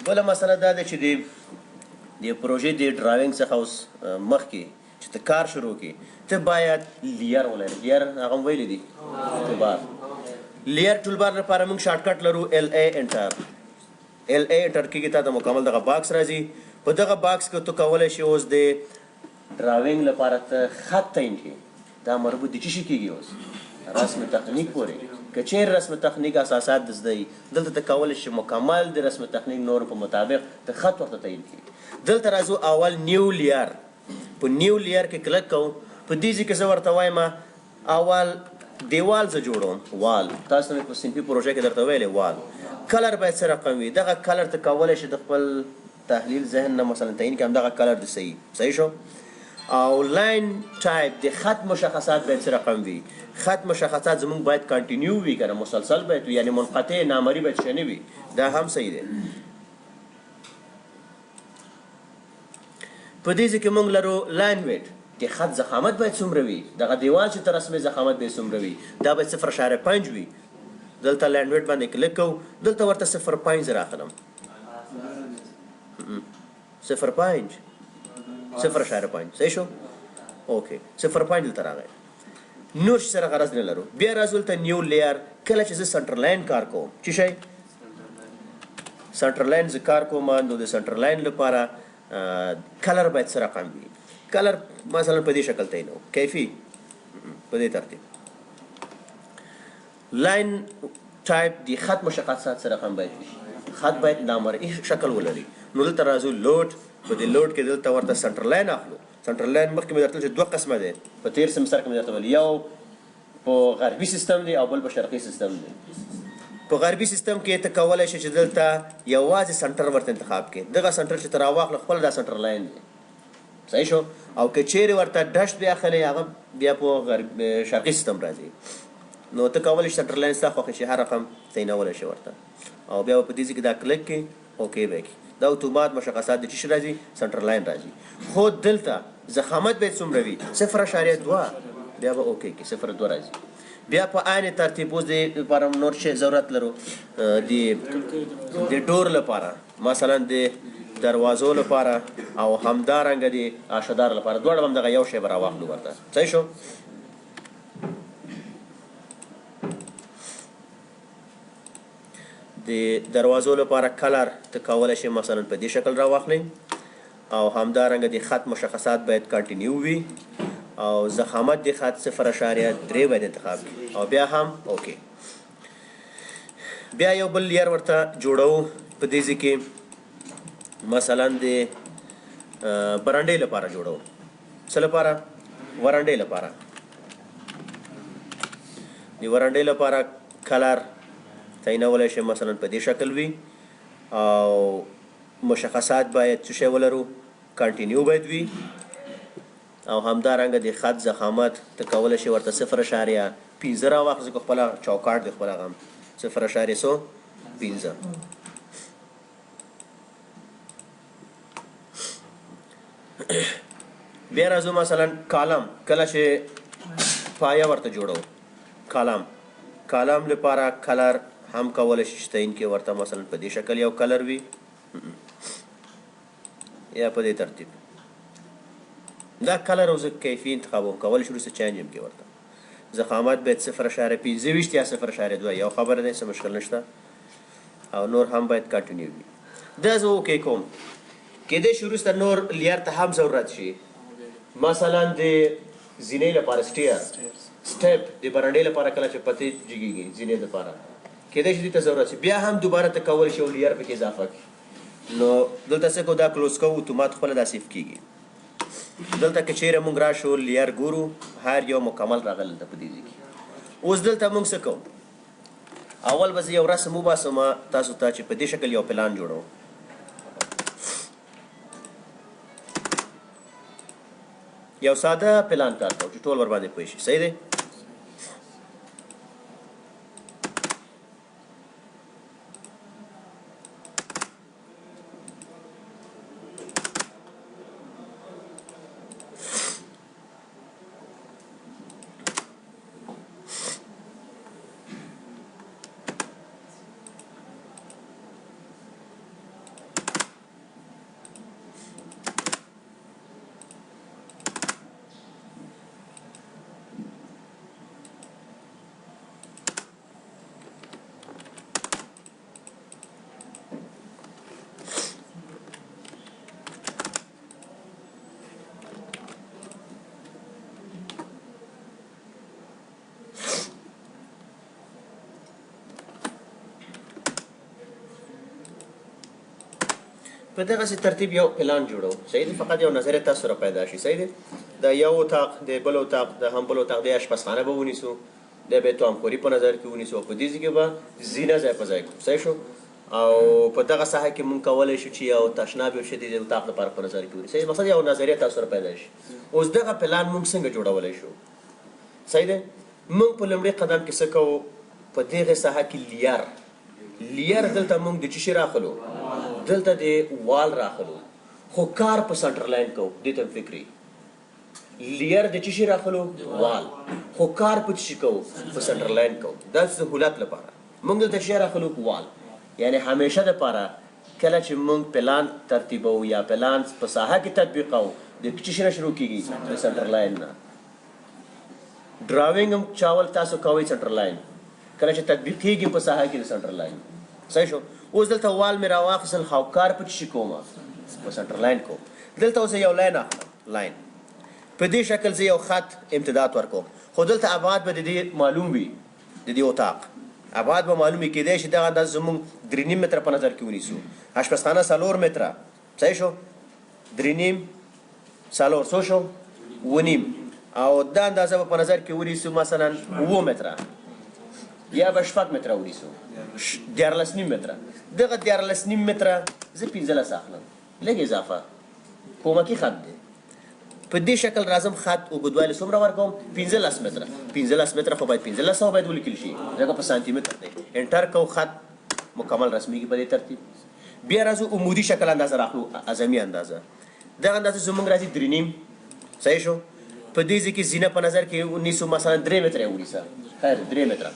بله مسله دا ده چې د د پروژې د drawing څخه اوس مخکې چې ته کار شروع کړې، ته باید layer ولرې. layer هغه هم ویلي دي، toolbar. layer toolbar لپاره موږ shortcut لرو، L A enter. L A enter کېږي، تا ته مکمل دغه box راځي. په دغه box کې ته کولی شې اوس د drawing لپاره ته خط تعین کړې. دا مربوط د څه شي کېږي اوس؟ رسم تخنیک پورې. که چېرې رسم تخنیک اساسات د زده وي، دلته ته کولی شې مکمل د رسم تخنیک نورم په مطابق ته خط ورته تعین کړې. دلته راځو، اول new layer. په new layer کې کلک کوو. په دې ځای کې زه ورته وایم اول دیوال زه جوړوم، wall. تاسو مې په صنفي پروژه کې درته ویلې، wall color باید څه رقم وي. دغه color ته کولی شې د خپل تحلیل ذهن نه مثلا تعین کړم، دغه color د صحیح صحیح شو. او line type، د خط مشخصات باید څه رقم وي. خط مشخصات زموږ باید continue وي کنه، مسلسل باید وي، یعنی منقطع نامری باید شنه وي. دا هم صحیح دی. په دې ځای کې موږ لرو line weight، د خط ضخامت باید څومره وي. دغه دیوال چې ته رسمې، ضخامت به یې څومره وي. دا باید 0.5 وي. دلته line weight باندې کلیک کوو، دلته ورته 0.5 راخلم، 0.5، 0.5. صحیح شو؟ okay، 0.5 دلته راغی. نور شي سره غرض نه لرو. بیا راځو دلته new layer. کله چې زه center line کار کوم، چې شی center line زه کار کوم، نو د center line لپاره color باید څه رقم وي. color مثلا په دې شکل تعینو، کیفي په دې ترتیب. line type، د خط مشخصات څه رقم باید وي. خط باید نامرئی شکل ولري. نو دلته راځو load. په دې load کې دلته ورته center line اخلو. center line مخکې مې درته چې دوه قسمه دی، په تیر سمستر کې مې درته ویل، یو په غربي سیستم دی او بل په شرقي سیستم دی. په غربي سیستم کې ته کولی شې چې دلته یوازې center ورته انتخاب کړې. دغه center چې ته راواخله، خپل دا center line دی. صحیح شو؟ او که چیرې ورته dash بیا اخلې، هغه بیا په غرب شرقي سیستم راځي. نو ته کولی شې center line ستا خوښ شي، هر رقم تعینولی شې ورته. او بیا په دې ځای کې دا کلیک کړې، okay به کړې، دا اتومات مشخصات د څه شي راځي؟ center line راځي. خو دلته ضخامت به څومره وي؟ 0.2. بیا به okay کې 0.2 راځي. بیا په عین ترتیب اوس د لپاره نور شی ضرورت لرو، د door لپاره، مثلا د دروازو لپاره او همدارنګه د اشدار لپاره، دواړه هم دغه یو شی به راواخلو ورته. صحیح شو؟ د دروازو لپاره color ته کولی شې مثلا په دې شکل راواخلې، او همدارنګه د خط مشخصات باید continue وي، او ضخامت د خط 0.3 باید انتخاب کړي، او بیا هم okay. بیا یو بل layer ورته جوړو. په دې ځای کې مثلا د برنډې لپاره جوړو. څه لپاره؟ ورنډې لپاره. د ورنډې لپاره color تعینولی شي مثلا په دې شکل وي، او مشخصات باید څه شی ولرو؟ continue باید وي، او همدارنګه د خط ضخامت ته کولی شي ورته 0.5 راواخلې، ځکه خپله چوکاټ دی، خپله غم 0.5. بیا راځو مثلا column. کله چې پایه ورته جوړو، column، column لپاره color هم کولی شي چې تعین کړي ورته، مثلا په دې شکل یو color وي یا په دې ترتیب. دا color او زه کیفي انتخابوم، کولی شي وروسته change هم کړي ورته. ضخامت باید 0.25 یا 0.2، یو خبره ده، څه مشکل نشته. او نور هم باید continue وي. دا زه okay کوم. کېدای شي وروسته نور layer ته هم ضرورت شي، مثلا د زینې لپاره stair، step، د برنډې لپاره کله چې پتې جګېږي، زینې لپاره کېدای شي دې ته ضرورت شي. بیا هم دوباره ته کولی شي یو layer پکې اضافه کړي. نو دلته څه کوو؟ دا close کوو، اتومات خپله دا save کېږي. دلته که چیرې موږ راشو، layer ګورو، هر یو مکمل راغلی دلته په دې ځای کې. اوس دلته موږ څه کوو؟ اول به زه یو رسم وباسم تاسو ته چې په دې شکل یو پلان جوړوم. یو ساده پلان کار کوو چې ټول ور باندې پوه شي. صحیح دی؟ په دغسې ترتیب یو پلان جوړو، صحیح دی؟ فقط یو نظریه تاسو سره پیدا شي، صحیح دی؟ د یو اتاق، د بل اتاق، د هم بل اتاق، د آشپزخانه به ونیسو، د به طعامخوري په نظر کې ونیسو، او په دې ځای کې به زینه ځای په ځای کړو، صحیح شو؟ او په دغه ساحه کې مونږ کولی شو چې یو تشناب یو شی د اتاق لپاره په نظر کې ونیسو، صحیح؟ مقصد یو نظریه تاسو سره پیدا شي. اوس دغه پلان مونږ څنګه جوړولی شو، صحیح دی؟ مونږ په لومړي قدم کې څه کوو؟ په دغه ساحه کې layer، layer دلته مونږ د څه شي راخلو؟ دلته د wall راخلو، خو کار په center line کوو. دې ته فکري layer د څه شي راخلو؟ wall، خو کار په څه شي کوو؟ په center line کوو. دا سهولت لپاره مونږ دلته څه راخلو؟ wall. یعنی همیشه دپاره کله چې مونږ پلان ترتیبوو یا پلان په ساحه کې تطبیقوو، د څه شي نه شروع کېږي؟ د center line نه. drawing هم چاول تاسو کوئ center line، کله چې تطبیقېږي په ساحه کې د center line، صحیح شو؟ اوس دلته wall مې راواخیستل، خو کار په څه شي کوم؟ په center line کوم. دلته اوس یو line اخلم، line په دې شکل زه یو خط امتداد ورکوم، خو دلته ابعاد به د دې معلوم وي، د دې اتاق ابعاد به معلوم وي. کېدای شي دغه اندازه زموږ 3.5 متره په نظر کې ونیسو، آشپزخانه 4 متره، صحیح شو؟ 3.5 4 څو شو؟ 7.5. او دا اندازه به په نظر کې ونیسو مثلا 7 متره یا به 6 متره ونیسو، 13.5 متره. دغه 13.5 متره زه 15 اخلم، لږ اضافه کومکي خط دی. په دې شکل راځم، خط اوږدوالی څومره ورکوم؟ 15 متره. 15 متره خو باید 1500 باید ولیکل شي، ځکه په سانتي متر دی. enter کوو، خط مکمل رسمیږي په دې ترتیب. بیا راځو عمودي شکل اندازه راخلو، اعظمي اندازه. دغه اندازه زموږ راځي 3.5، صحیح شو؟ په دې ځای کې زینه په نظر کې ونیسو، مثلا 3 متره یې ونیسه، خیر 3 متره،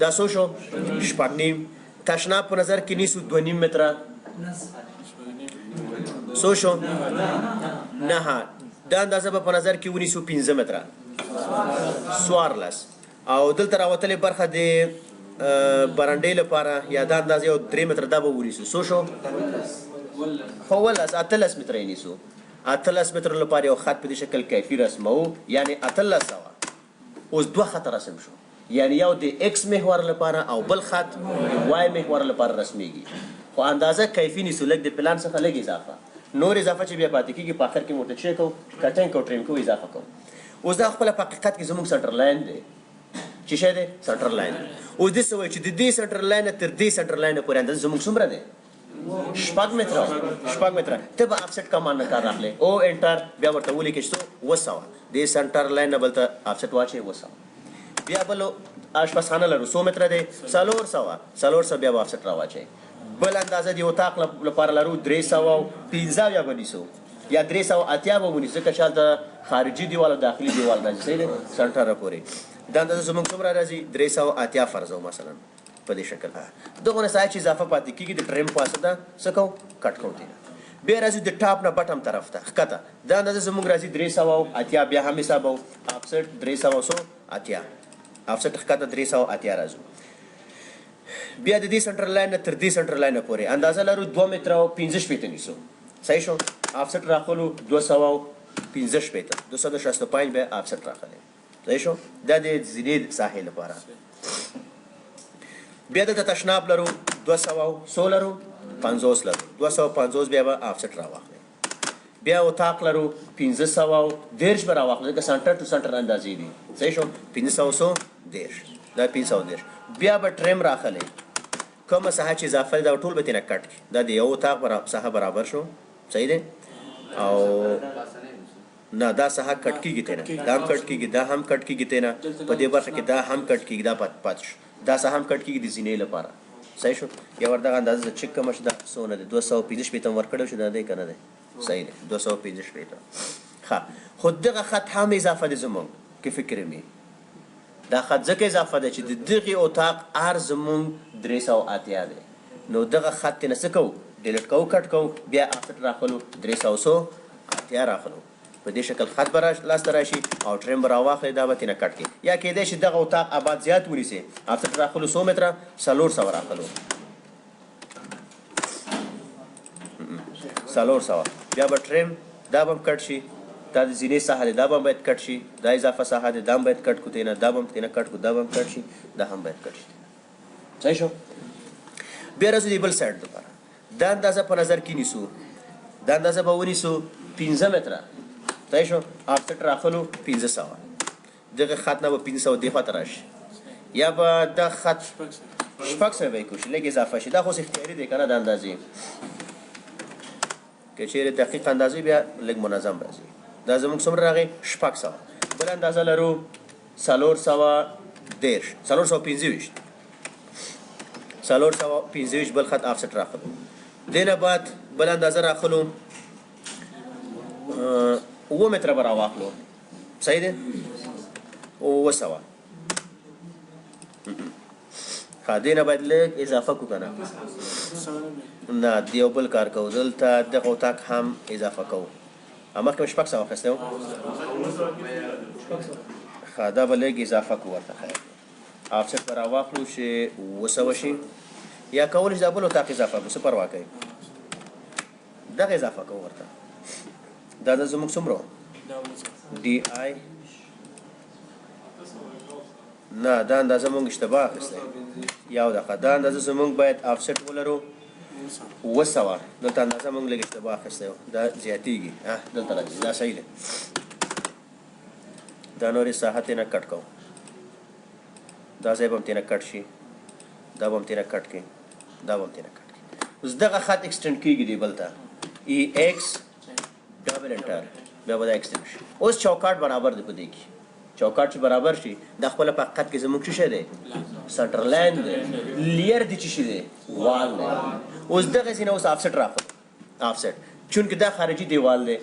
دا څو شو؟ 6.5. تشناب په نظر کې نیسو 2.5 متره، څو شو؟ 9. دا اندازه به په نظر کې ونیسو 5 متره، 14. او دلته راوتلې برخه د برنډې لپاره یا دا اندازه یو 3 متره دا به ونیسو، څو شو؟ خو 18 متره یې نیسو. 18 متر لپاره یو خط په دې شکل کیفي رسموو، یعنی 1800. اوس دوه خطه رسم شو، یعنی یو د X محور لپاره او بل خط د Y محور لپاره رسمیږي، خو اندازه کیفي نیسو، لږ د پلان څخه لږ اضافه، نور اضافه چې بیا پاتې کېږي په آخر کې مو ورته څه کوو؟ cutting کوو، trim کوو، اضافه کوو. اوس دا خپله په حقیقت کې زموږ center line دی، چې شی دی؟ center line. اوس دې څه وایي چې د دې center line نه تر دې center line پورې اندازه زموږ څومره دی؟ 6 متره، 6 متره. ته به offset command نه کار راخلې، او enter، بیا ورته ولیکې چې څو؟ 700. دې center line نه بل ته offset واچوې 700. بیا بل آشپزخانه لرو، څو متره دی؟ 400. 400 بیا به افسټ راواچوې. بل اندازه د اتاق لپاره لرو 305 به نیسو یا 380 به ونیسو، ځکه چې هلته خارجي دیوال او داخلي دیوال راځي، صحیح دی؟ center پورې دا اندازه زموږ څومره راځي؟ 380 فرضو مثلا په دې شکل. دغه ساحه چې اضافه پاتې کېږي د trim په واسطه څه کوو؟ cut کوو ترېنه. بیا راځو د top نه bottom طرف ته ښکته، دا اندازه زموږ راځي 380، بیا هم حسابو افسټ 380، افسټ ښکته 380 راځو. بیا د دې center line نه تر دې center line پورې اندازه لرو 2 متره او 65 نیسو، صحیح شو؟ افسټ راخلو 265، 265 بیا افسټ راخلې، صحیح شو؟ دا د زینې ساحې لپاره. بیا دلته تشناب لرو 200 لرو 50 لرو، 250 بیا به افسټ راواخلې. بیا اتاق لرو 530 به راواخلو، ځکه center to center اندازې دي، صحیح شو؟ 530، دا 530. بیا به trim راخلې، کومه ساحه چې اضافه ده دا ټول به ترېنه cut کړي، دا د یو اتاق ساحه برابر شو، صحیح دی؟ او نه دا ساحه cut کېږي ترېنه، دا هم cut کېږي، دا هم cut کېږي ترېنه، په دې برخه کې دا هم cut کېږي، دا پاتې شو، دا ساحه هم cut کېږي د زینې لپاره، صحیح شو؟ یو ور دغه اندازه زه چک کړم چې دا څونه دی، 265 هم ورکړی شو، دا دی که نه دی؟ صحیح دی، 265. ښه، خو دغه خط هم اضافه دی زموږ که فکر مې، دا خط ځکه اضافه دی چې د دغې اتاق عرض زموږ 380 دی، نو دغه خط ترېنه څه کوو؟ delete کوو، cut کوو، بیا افسټ راخلو 380 راخلو، په دې شکل خط به لاسته راشي او trim به راواخلې، دا به ترېنه cut کړي. یا کېدای شي دغه اتاق ابعاد زیات ونیسي، افسټ راخلو څو متره؟ 400 راخلو، 400. بیا به trim دا به هم cut شي، دا د زینې ساحه دی، دا به هم باید cut شي، دا اضافه ساحه دی، دا هم باید cut کړو ترېنه، دا به هم ترېنه cut کړو، دا به هم cut شي، دا هم باید cut شي، صحیح شو؟ بیا راځو د بل side دپاره. دا اندازه په نظر کې نیسو، دا اندازه به ونیسو 5 متره، صحیح شو؟ افسټ راخلو 500، دغه خط نه به 500 دې خواته راشي، یا به دا خط 600 به یې کوشي، لږ اضافه شي. دا خو اوس اختیاري دی که نه، د اندازې که چیرې دقیق اندازې بیا لږ منظم راځي. دا زموږ څومره راغی؟ 600. بله اندازه لرو 430، 425، 425 بل خط افسټ راخلو. دې نه بعد بل اندازه راخلو 7 متره به راواخلو، صحیح دی؟ 700. ښه، دې نه باید لږ اضافه کو که نه؟ نه، د یو بل کار کوو، دلته دغه اتاق هم اضافه کوو. مخکې مې 600 اخیستی و، ښه دا به لږ اضافه کوو ورته. خیر، افسټ به راواخلو چې 700 شي، یا کولی شي دا بل اتاق اضافه کړو، څه پروا کوي، دغه اضافه کوو ورته. دا د زموږ څومره ډي آی؟ نه، دا اندازه مونږ اشتباه اخیستی، یو دقیقه. دا اندازه زموږ باید افسټ ولرو 700، دلته اندازه مونږ لږ اشتباه اخیستی و، دا زیاتېږي. دلته راځي، دا صحیح دی. دا نورې ساحه ترې نه کټ کوو، دا ځای به هم ترې نه کټ شي، دا به هم ترې نه کټ کړي، دا به هم ترې نه کټ کړي. اوس دغه خط extend کېږي دی بل ته، ای ایکس double enter، بیا به دا extend شي. اوس چوکاټ برابر دی، په دې کې چوکاټ چې برابر شي، دا خپله په حقیقت کې زموږ څه شی دی؟ center line دی، layer دی چې شي دی، wall دی. اوس دغه ځای نه اوس افسټ راخلو، افسټ چونکې دا خارجي دیوال دی.